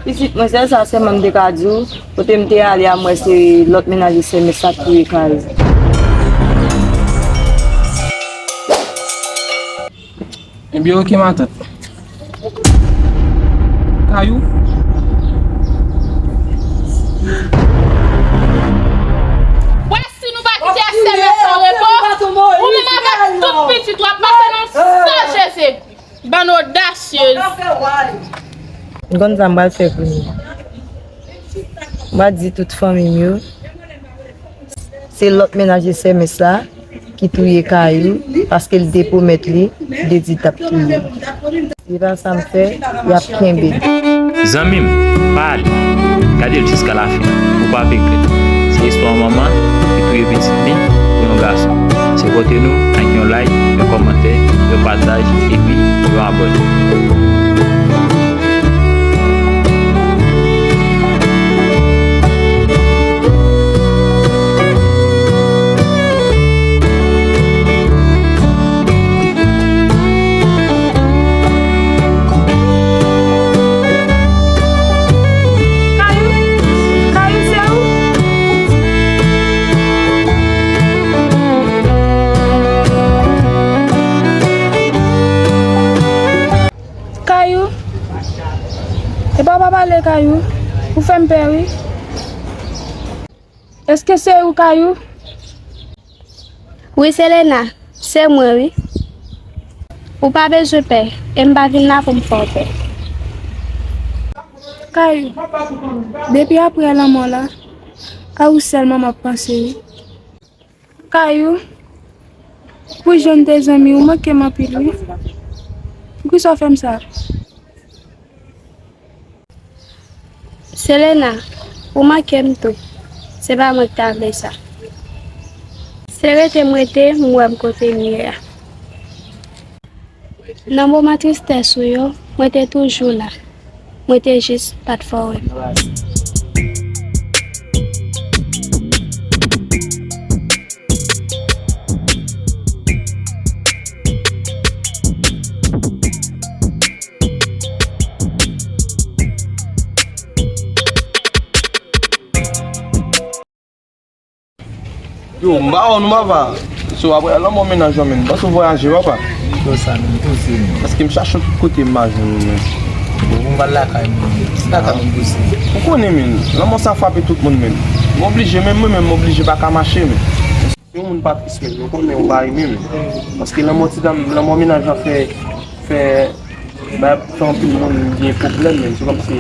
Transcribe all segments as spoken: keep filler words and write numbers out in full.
Pitit mwen, sèl sa sèlman m te ka di w, kote m te ale a, m wè se lòt mennaj S M S la ki touye Kayou. Ebyen, oke, matant. Kayou? Wè, si nou pa kite S M S an repo, ou menm avèk tout pitit w ap pase nan san Jezi. Bann odasyez. M konn sa m pral fè kounye a. M pral di tout fanmi m yo. Se lòt mennaj S M S la ki touye Kayou paske l te pwomèt li, li te di l t ap touye l. Se pa sa m fè, y ap kenbe l. Zanmi m, pa ale. Gade l jiska lafen. Ou p ap regrèt. Se istwa yon manman ki touye pitit li pou yon gason. Sipòte nou ak yon like, yon kòmantè, yon pataj, epi yon abòne. Kayou, Kayou, se ou? Kayou, epa w pa pale, Kayou. Ou fè m pè, wi. Èske se ou, Kayou? Wi, Selena, se mwen, wi. Ou pa bezwen pè, e m pa vin la pou m fè w pè. Kayou, depi apre lanmò la, a ou sèlman m ap panse, wi. Kayou, pou jan m te zanmi w, ou manke m anpil, wi. Poukisa w fè m sa? Selena, ou manke m tou. Se pa mwen ki ta vle sa. Se rete m rete, m wè m kote m ye a. Nan moman tristès ou yo, mwen te toujou la. Mwen te jis pa t fè w wè m. Yo, m pa wè w non, papa. So, apre lanmò mennaj ou an, menm, m panse w vwayaje, papa. Yo, sa menm, poze, menm. Paske m chache w tout kote, m pa jwenn ou, menm. Bon, m pral lakay mwen, menm. M pa ka menm poze. Ou konnen, menm, lanmò sa frape tout moun, menm. M oblije, menm mwen menm, m oblije pa ka mache, menm. Si yon moun pa tris, menm, nou konnen ou pa renmen, menm. Paske lanmò ti dam, lanmò mennaj lan fè, fè, ba, fè anpil moun gen pwoblèm, menm. Se kòmsi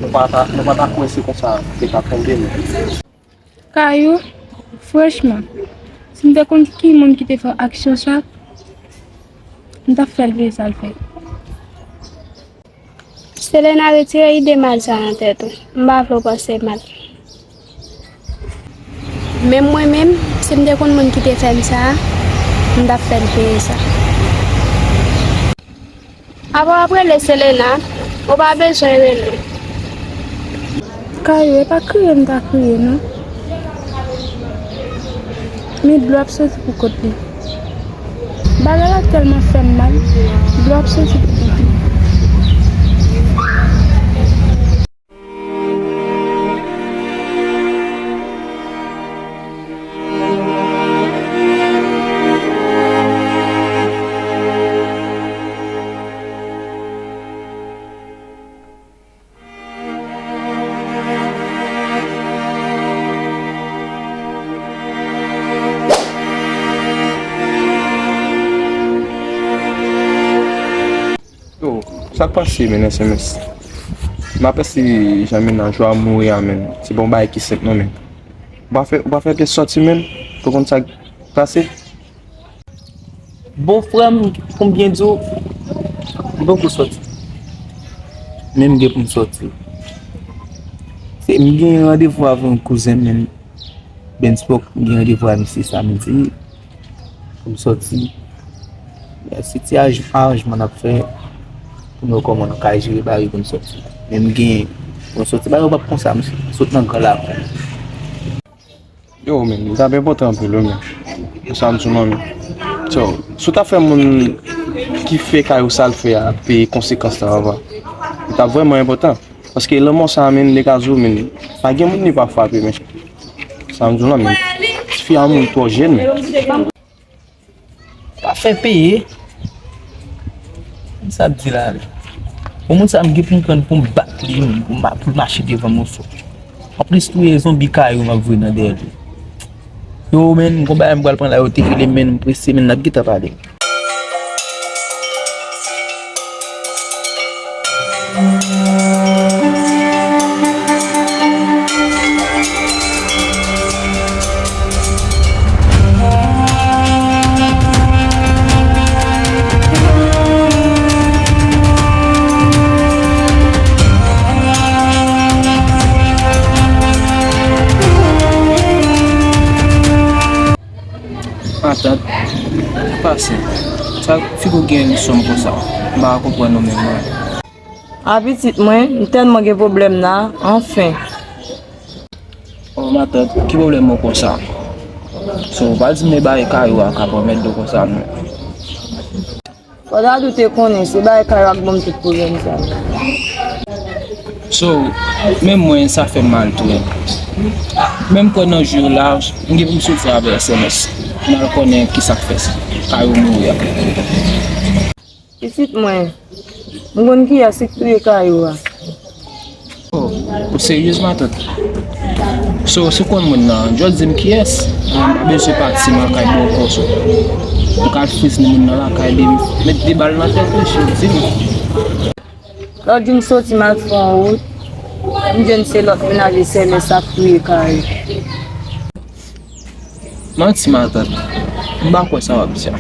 nou pa ta, nou pa ta kwè se konsa te ka tonbe, menm. Kayou, franchman, si m te konn ki moun ki te fè aksyon sa, m t ap fè l peye sa l fè. Selena, retire ide mal sa nan tèt ou. M pa vle w panse mal. Menm mwen menm, si m te konn moun ki te fè m sa, m t ap fè l peye sa. Apa w ap rele Selena, ou pa bezwen rele. Kayou, e pa kriye m ta kriye, non. Men dlo ap soti pou kont li. Bagay la tèlman fè m mal, dlo ap soti pou kont li. Yo, sa k pase, menn, S M S? M pa panse jan mennaj ou a mouri a, menn. Se pa yon bagay ki senp, non, menn. Ou pa fè, ou pa fè pyès sòti, menn? Ou konn sa k pase? Bon, frè m, pou m byen di w, m poko sòti. Men m gen pou m sòti. Se, m gen randevou avè yon kouzen m, menn. Benspok, m gen randevou a misye samdi pou m sòti. Se ti aranjman n ap fè pou n wè kòman nou ka jere bagay pou n sòti. Men m gen pou m sòti, bagay yo p ap konsa, m sot nan gran lakou. Yo, men, li t ap enpòtan anpil, wi, men. Pou sa m sou manmi. So, si w ta fè moun ki fè kay ou sa l fè a peye konsekans lan, papa. Sa vrèman enpòtan. Paske lanmò sa a, men, li ka di w, men, pa gen moun li pa frape, men. Sa m di w la, men. Tifi a mouri twò jèn, men. Pa fè peye. Sa ap di la. Bon, moun sa m gen pou m pran pou m bat li, pou m ma-, pou l mache devan m oso. Anplis tou, e zonbi Kayou m ap voye nan dèyè li. Yo, men, konba m pral pran la, yo te rele m, men, m prese, men, n ap gentan pale. Matant, pase. Sa figi w gen yon sonm konsa? M pa konprann ou menm, non. A pitit mwen, m tèlman gen pwoblèm la, anfen. O, matant, ki pwoblèm ou konsa? So, pa di m e bagay Kayou a k ap anmède w konsa, non. Fò Dadou te konnen, se bagay Kayou a k ban m tout pwoblèm sa yo. So, menm mwen, sa fè m mal tou, wi. Men m kwè nan jou la, m gen pou m soti avè S M S. M al konnen ki sa k fè sa. Kayou mouri a. Pitit mwen, m konn kiyès ki touye Kayou a. Oh, ou seryez, matant? So, si w konn moun nan, just di m kiyès. Mwen pa bezwen pati, m al kay bòkò sou. M ka al frizne moun nan lakay li, met de bal nan tèt li, si w di m. Lòt jou m soti, m al fè yon wout, m jwenn se lòt mennaj S M S ap touye Kayou. Manti, matant. M pa kwè sa w ap di a.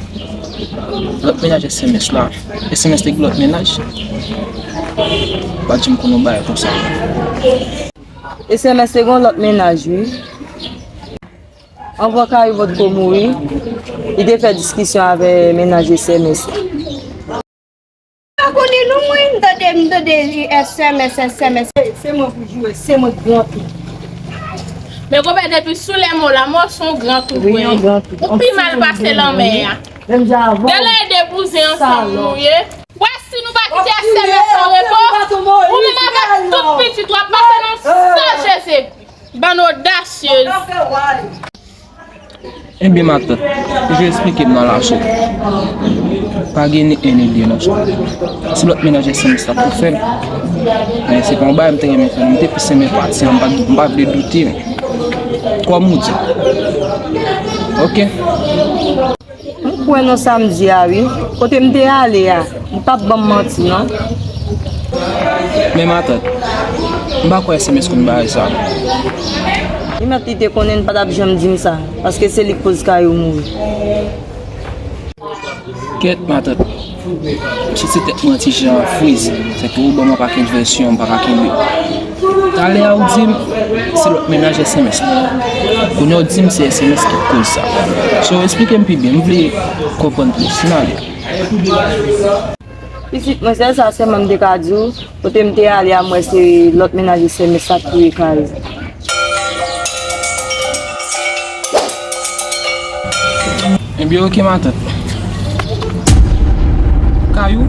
Lòt mennaj S M S la. S M S te gen lòt mennaj? Pa janm konn yon bagay konsa. S M S te gen lòt mennaj, wi. Anvan Kayou potko mouri, li te fè diskisyon avè mennaj S M S la. Pa konnen non mwen, m tande, m tande S M S, S M S. Se mwen pou joure, se mwen k gran tou. Men konpè, depi sou lè mò la, mò se yon gran tou vre. Ou pi mal pase lanmè a. Gade de bouzen ansanm nou ye. Wè si nou pa kite S M S an repo, ou menm avèk tout pitit w ap pase nan san Jezi. Bann odasyez. Ebyen, matant, jan w esplike m nan la, so, pa gen ni en ni de non, so. Se lòt mennaj S M S la pou fè l. Men se pa yon bagay m te renmen fè, m te plis renmen pati an, m pa, m pa vle doute, men. Kòm ou di. Oke. M kwè nan sa m di a, wi. Kote m te ale a, li p ap ban m manti, non. Men matant, m pa kwè S M S konn bagay sa. Li mèt li te konnen, li pa t ap janm di m sa, paske se li k koz Kayou mouri. Kèt, matant. M santi tèt mwen ti jan friz. Se pou ou ban m yon pakèt vèsyon, m pa ka kenbe. Talè a ou di m, se lòt mennaj S M S la. Kounye a ou di m se S M S ki koz sa. So, esplike m pi byen, m vle konprann plis. N ale. Pitit mwen, sèl sa sèlman m te ka di w, kote m te ale a, m wè se lòt mennaj S M S la k touye Kayou. Ebyen, oke, matant. Kayou?